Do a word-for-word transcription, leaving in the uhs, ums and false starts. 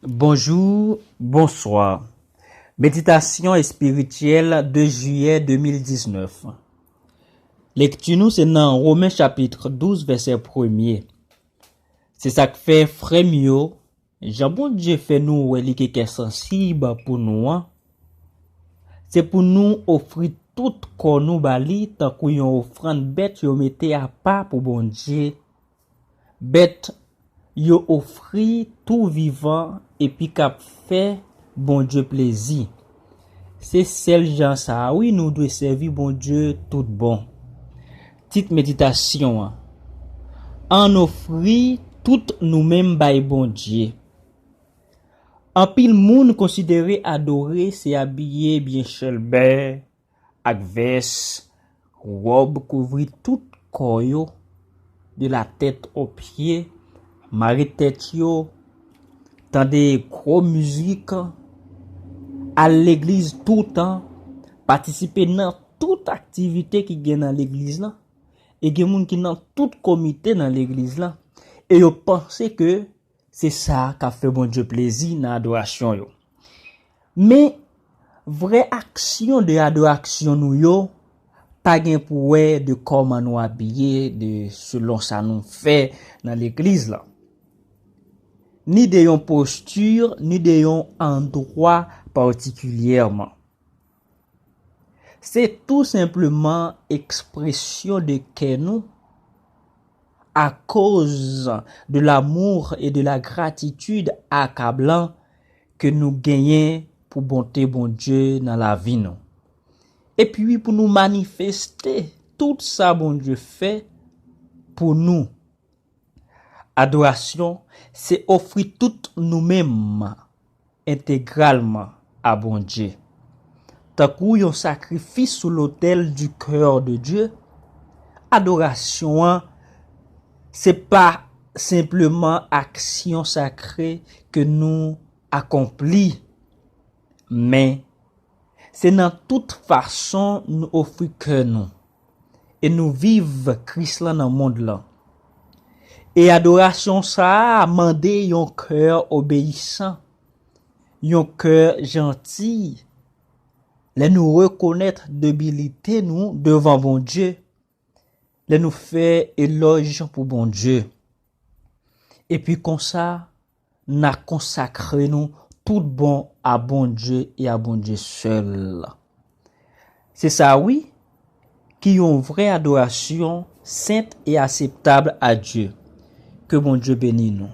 Bonjou, bonswa. Meditasyon espirityèl de jiyè de mil diznèf. Lekti nou se nan Women chapit douz vèsè premye. Se sa k fè, frè m yo, jan Bondye fè nou wè li gen kè sansib pou nou an, se pou nou ofri tout kò nou ba li tankou yon ofrann bèt yo mete apa pou Bondye. Bèt yo ofri tou vivan epi k ap fè Bondye plezi. Se sèl jan sa a wi nou dwe sèvi Bondye tout bon. Tit meditasyon an: Ann ofri tout nou menm bay Bondye. Anpil moun konsidere adore se abiye byen chèlbè, ak vès, wòb kouvri tout kò yo, de la tèt o pye, mare tèt yo, tande gwo mizik, al legliz toutan, patisipe nan tout aktivite ki gen nan legliz lan. E gen moun ki nan tout komite nan legliz lan. E yo panse ke se sa k ap fè Bondye plezi nan adorasyon yo. Men, vrè aksyon de adorasyon nou yo pa gen pou wè de kòman nou abiye, de selon sa nou fè nan legliz lan, ni de yon posti, ni de yon andwa patikilyèman. Se tou senpleman ekspresyon de kè nou akoz de l'amour et de la gratitude akablan ke nou genyen pou bonte Bondye nan lavi nou. Epi pou nou manifeste tout sa Bondye fè pou nou. Adorasyon se ofri tout nou menm entegralman a Bondye. Tankou yon sakrifis sou lotèl du cœur de Dieu, adorasyon an se pa senpleman aksyon sakre ke nou akonpli, men se nan tout fason nou ofri kè nou e nou viv Kris lan nan mond lan. E adorasyon sa a mande yon kè obeyisan, yon kè janti. Lè nou rekonèt debilite nou devan Bondye, lè nou fè elòj pou Bondye. Epi konsa, n a konsakre nou tout bon a Bondye e a Bondye sèl. Se sa wi, ki yon vrè adorasyon sent e akseptab a Dye. Ke Bondye beni nou.